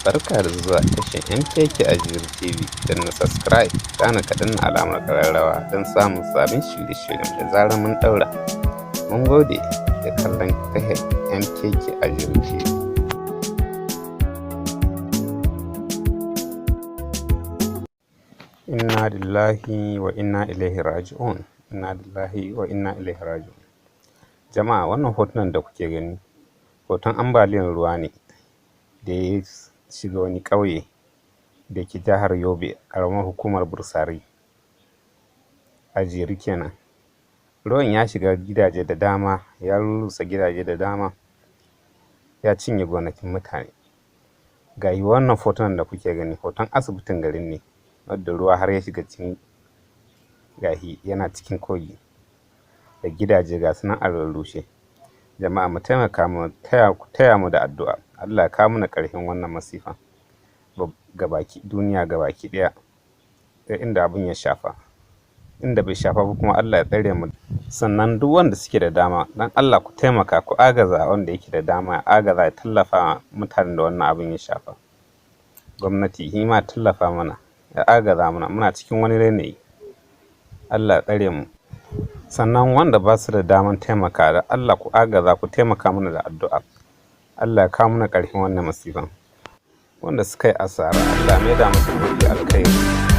Barka da zuwa tashar MKK Ajuri TV. Danna subscribe, kana ka danna alamar ƙararrawa don samun sabbin shirye-shiryen da zarar mun ɗaura. Mun gode da kallon tashar MKK Ajuri TV. Inna lillahi wa inna ilaihi raji'un. Inna lillahi wa inna ilaihi raji'un. Jama'a, wannan hotunan da kuke gani, hoton ambaliyar ruwa ne da ya shiga wani ƙauye da ke jihar Yobe, ƙaramar hukumar Bursari, Ajuri kenan. Ruwan ya shiga gidaje da dama, ya rurrusa gidaje da dama, ya cinye gonakin mutane. Ga wannan hotunan da kuke gani, hoton asibitin garin ne wadda ruwa har ya shiga cikin, gashi yana cikin kogi da gidaje ga su nan a rurrushe. Jama'a, mu taimaka, mu taya, ku taya mu da addu'a Allah ya kawo mana ƙarshen wannan masifa gabaki duniya gabaki ɗaya, da inda abin ya shafa, inda bai shafa ba kuma Allah ya tsare mu. Sannan duk wanda suke da dama, dan Allah ku taimaka, ku agaza. Wanda yake da dama ya agaza, ya tallafa mutanen da wannan abin ya shafa. Gwamnati shi ma tallafa mana, ya agaza mana, muna cikin wani yanayi. Allah ya tsare mu. Sannan wanda ba su da daman taimaka, da Allah ku agaza, ku taimaka mana da addu'a Allah ya kawo mana ƙarshen wannan masifan. Wanda suka yi asara, Allah ya maida musu mafi alkhairi.